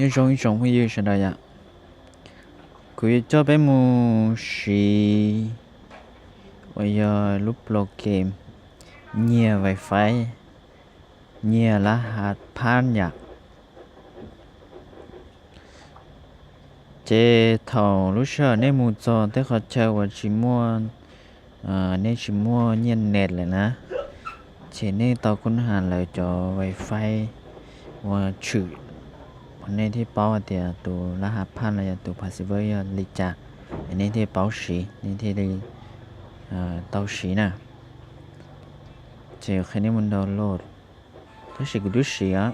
Nyob zoo ib tsoom phooj ywg sawv daws yom, kuv yuav coj peb mus siv uas yog lub program nyiag wifi, nyiag lab hav phab yom. Ces thaum lub sij hawm nej mus txog tej qhov chaw uas tsis muaj, nej tsis muaj nyiaj net lawm na, ces nej tau kuj has lawv cov wifi uas tshwm, nej thiaj paub hais tias tus lab hav phab los yog tus password yog li cas, nej thiaj paub siv, nej thiaj li tau siv na. Ces qhia nej mus download, tab sis kuv twb siv os.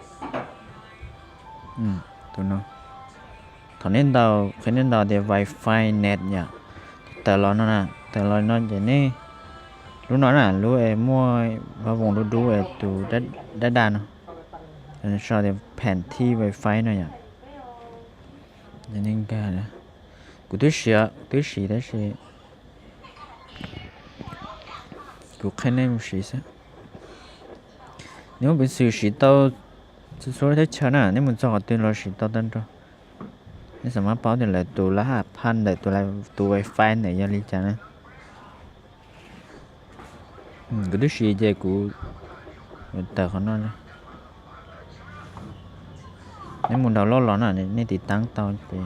Thaum nej ntaus, qhia nej ntaus tias wifi net yom, tawm los no, tawm los no ces nej, lub no na, lub es muaj vaj voos dub dub es tus dab dab no, sau tias phan thij wifi no yom. Kuv twb siv, twb siv tab sis kuv qhia nej mus siv xwb. Nws muaj peev xwm siv tau txhua teb chaws na, nej mus txog qhov twg los siv tau tag nrho. Nej xam mab paub tias lawv tus lab hav phab ntawm tus wifi ntawm yog li cas na. Kuv twb siv ces kuv tawm qhov no. Nej mus download los na, nej tiv taab tau ces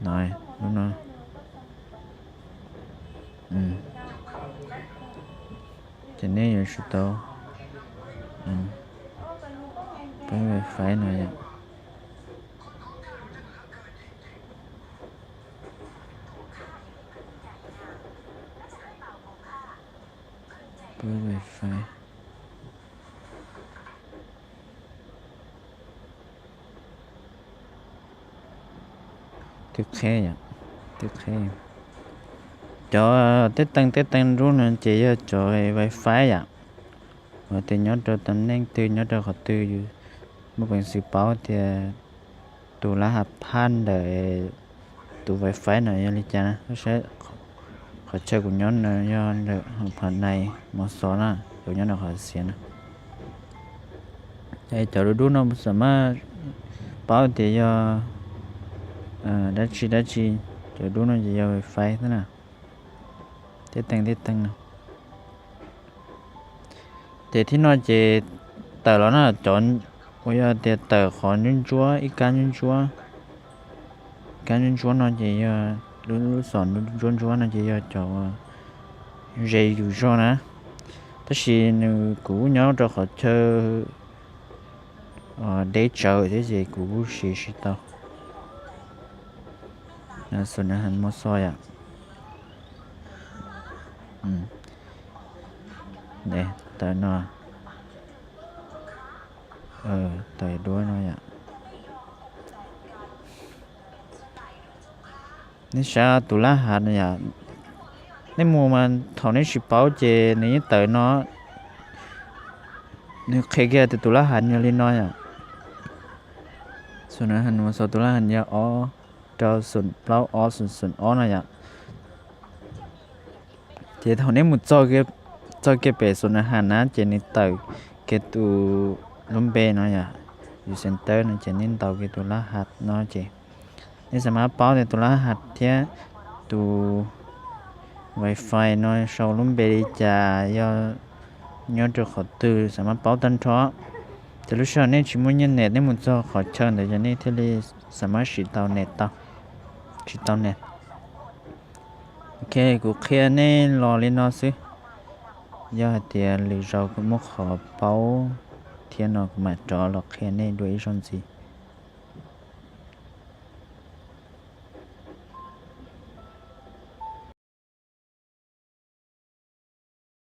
no, lub no, ces nej yuav tsum tau pab wifi no yom. Pab wifi. Twb qheb, twb qheb. Cov tej teej tej teej nrub no ces yog cov wifi yom. Ua tias nyob rau tam neej twg nyob rau qhov twg yus muaj peev xwm paub tias tus lab hav phab ntawm tus wifi no yog li cas na. Saib qhov chaw kuv nyob no yog ntawm Pham Nais Mos Xos na, kuv nyob ntawm qhov xiav na. Cov dub dub no xam maj paub tias yog dab tsi dab tsi, cov dub no ces yog wifi xwb na. Tej teej tej teej no. Ces thib no ces tawm los na, cov uas yog tias tawm qhov ntsuab ntsuab, ib kab ntsuab ntsuab, kab ntsuab ntsuab no ces yog lub xom ntsuab ntsuab no ces yog cov ze yus zog na. Tab sis nws kuv nyob rau qhov chaw deb tsawv thiab ces kuv kuj siv tsis tau. Xus Nas Has Mos Xos yom. Tawm no, tawm duab no yom. Nej saib tus lab hav no yom. Nej mus mas thaum nej tsis paub ces nws yeej tawm no. Nws qhia kiag tias tus lab hav yog li no yom. Xus Nas Has Mos Xos tus lab hav yog ob rau xoom plaub ob xoom xoom ob no yom. Ces thaum nej mus txog kiag pem Xus Nas Has na ces nws tawm kiag tus lub npe no yom, yus center no ces nej ntaus kiag tus lab hav no ces nej xam maj paub tias tus lab hav thiab tus wifi no sau lub npe li cas, yog nyob rau qhov twg xam maj paub tag nrho. Ces lub sij hawm nej tsis muaj nyiaj net nej mus txog qhov chaw ntawd ces nej thiaj li xam maj siv tau net tau, siv tau net. Ok, kuv qhia nej los li no xwb. Yog hais tias lwm zaus kuv muaj qhov paub thiab no kuv mam rov los qhia nej dua ib zaug ntxiv.